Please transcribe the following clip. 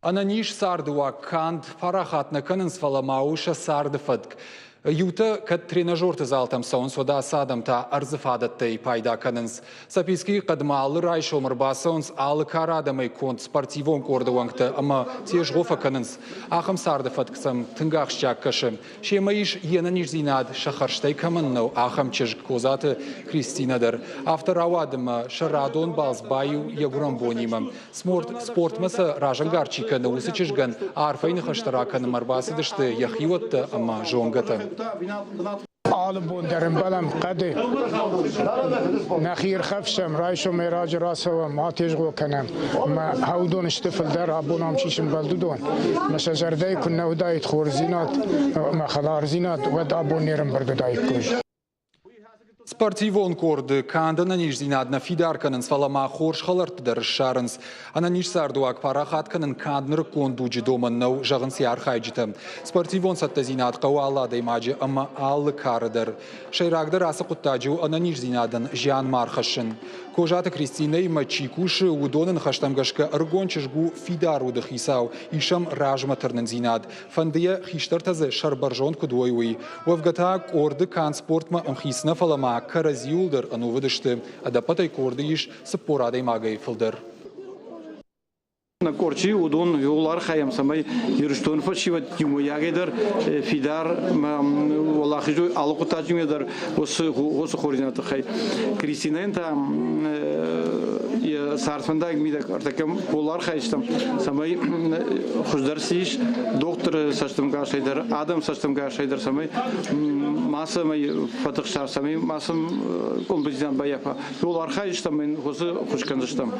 Ӕнӕниз цардыуаг канд парахат нӕ кӕнынц, фӕлӕ ма у сӕ царды фӕтк. Иутӕ кӕд тренажерты залтӕм цӕуынц, уӕд ацы адӕм та ӕрдзы фадӕттӕй пайда кӕнынц. Сапицкийы хъӕдмӕ алы райсом ӕрбацӕуынц алы кары адӕмӕй конд спортивон къорды уӕнгтӕ ӕмӕ тезгъо фӕкӕнынц. Ахӕм царды фӕтк сӕм тынг ахсджиаг кӕсы. Семӕ ис йе нӕниздзинад сӕ хӕрзтӕй кӕмӕн нӕу, ахӕм чызг Козаты Кристинӕ дӕр. Афтӕ рауад ӕмӕ сӕ радон балц баиу йӕ гуырӕнбонимӕ. Спортмӕ сӕ разӕнгард чи кӕны, уыцы чызгӕн арфӕйы ныхӕстӕ ракӕнынмӕ ӕрбацыдысты йӕ хиуӕттӕ ӕмӕ зонгӕтӕ. Алы бон дӕр ӕмбӕлӕм хъӕды. Нӕхи ирхӕфсӕм, райсомӕй раджы рацӕуӕм, атезгъо кӕнӕм. Ӕмӕ уыдон сты фылдӕр, абон ам чи сымбӕлд, уыдон. Ӕмӕ сӕ зӕрдӕйы куыннӕ уыдаид хорздзинад ӕмӕ хӕлардзинад, уӕд абон не рӕмбырд уыдаиккой. Спортивон къорды канд ӕнӕниздзинад нӕ фидар кӕнынц, фӕлӕ ма хорз хӕлӕртты дӕр ссарынц. Ӕнӕниз цардуаг парахат кӕнын канд нырыккон дуджы домӕн нӕу, зӕгъынц йӕ архайджытӕ. Спортивон цӕттӕдзинад хъӕуы алы адӕймаджы ӕмӕ алы кары дӕр. Сӕйрагдӕр ацы хъуыддаджы у ӕнӕниздзинадӕн зиан ма ӕрхӕссын. Козаты Кристинӕимӕ чи кусы, уыдоны ныхӕстӕм гӕсгӕ ӕрыгон чызг у фидар уды хицау, ис ӕм размӕ тырнындзинад. Фӕнды йӕ хистӕртӕ дзы сӕрбӕрзонд куыд уой, уый. Уӕвгӕ та къорды канд спортмӕ ӕмхиц нӕ, фӕлӕ ма кӕрӕдзиуыл дӕр ӕнувыд сты. Ӕдӕппӕтӕй къорды ис 40 адӕймагӕй фылдӕр. Нӕ къорчи уыдон иууыл архайӕм, цӕмӕй Ирыстоны фӕсивӕд иумӕйагӕй дӕр фидар уӕлахиз алы хъуыддаджы дӕр уыцы хорздзинады тыххӕй. Кристинӕйӕн та йӕ цардфӕндаг мидӕг ӕртӕккӕ пол архайдтам, цӕмӕй хуыздӕр цы ис дохтыры цӕстӕнгасӕй дӕр, адӕм цӕстӕнгасӕй дӕр, цӕмӕй мацӕмӕй фӕтыхса, цӕмӕй ма сын къуылымпыдзинад баййафа. Иууыл архайдзыстӕм, уыцы хуыз кӕндзыстӕм.